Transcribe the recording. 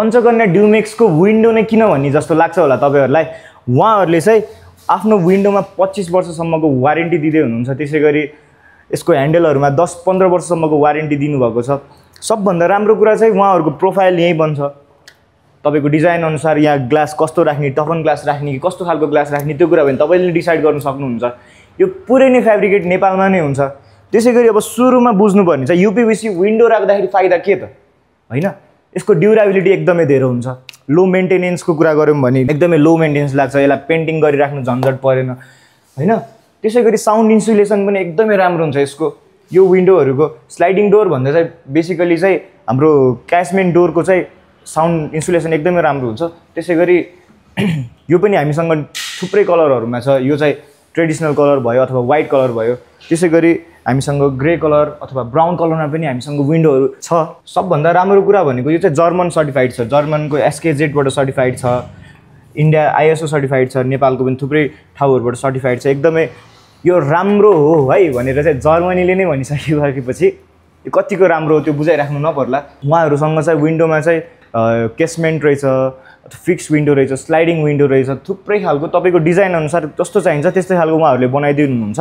Panchakanya ड्युमेक्सको window नै किन भन्ने जस्तो लाग्छ होला तपाईहरुलाई। उहाँहरुले चाहिँ आफ्नो विन्डोमा 25 वर्षसम्मको वारेन्टी दिदै हुनुहुन्छ। त्यसैगरी यसको ह्यान्डलहरुमा 10-15 वर्षसम्मको वारेन्टी दिनुभएको छ। सबभन्दा राम्रो कुरा चाहिँ उहाँहरुको प्रोफाइल यही बन्छ। तपाईको डिजाइन अनुसार यहाँ ग्लास कस्तो राख्ने, टफन ग्लास राख्ने कि कस्तो खालको ग्लास राख्ने त्यो कुरा पनि तपाईले डिसाइड गर्न सक्नुहुन्छ। यो पुरै नै फ्याब्रिकेट नेपालमा नै हुन्छ। त्यसैगरी अब सुरुमा बुझ्नुपर्ने चाहिँ यूपीवीसी विन्डो राख्दाखेरि फाइदा के त हैन। यसको ड्युराबिलिटी एकदमै धेरै हुन्छ। लो मेन्टेनेन्सको कुरा गर्यौं भने एकदमै लो मेन्टेनेन्स लाग्छ। यसलाई पेन्टिङ गरिराख्नु झन्झट परेन हैन। त्यसैगरी साउन्ड इन्सुलेसन पनि एकदमै राम्रो हुन्छ यसको। यो विन्डोहरुको स्लाइडिङ डोर भन्दा चाहिँ बेसिकली चाहिँ हाम्रो क्यासमेन्ट डोरको चाहिँ साउन्ड इन्सुलेसन एकदमै राम्रो हुन्छ। त्यसैगरी यो पनि हामीसँग थुप्रै कलरहरुमा छ। यो चाहिँ ट्रेडिसनल कलर भयो अथवा व्हाइट कलर भयो। त्यसैगरी हामीसँग ग्रे कलर अथवा ब्राउन कलरमा पनि हामीसँग विन्डोहरु छ। सबभन्दा राम्रो कुरा भनेको यो चाहिँ जर्मन सर्टिफाइड छ। जर्मनको एसकेजेड बाट सर्टिफाइड छ। इन्डिया आईएसओ सर्टिफाइड छ। नेपालको पनि थुप्रै ठाउँहरुबाट सर्टिफाइड छ। एकदमै यो राम्रो हो है भनेर चाहिँ जर्मनीले नै भनिसकेपछि यो कतिको राम्रो हो त्यो बुझाइराख्नु नपर्ला। उहाँहरुसँग चाहिँ विन्डोमा चाहिँ केसमेन्ट रहेछ, फिक्स विन्डो रहेछ, स्लाइडिङ विन्डो रहेछ, थुप्रै खालको तपाईको डिजाइन अनुसार जस्तो चाहिन्छ त्यस्तै खालको उहाँहरुले बनाइदिनुहुन्छ।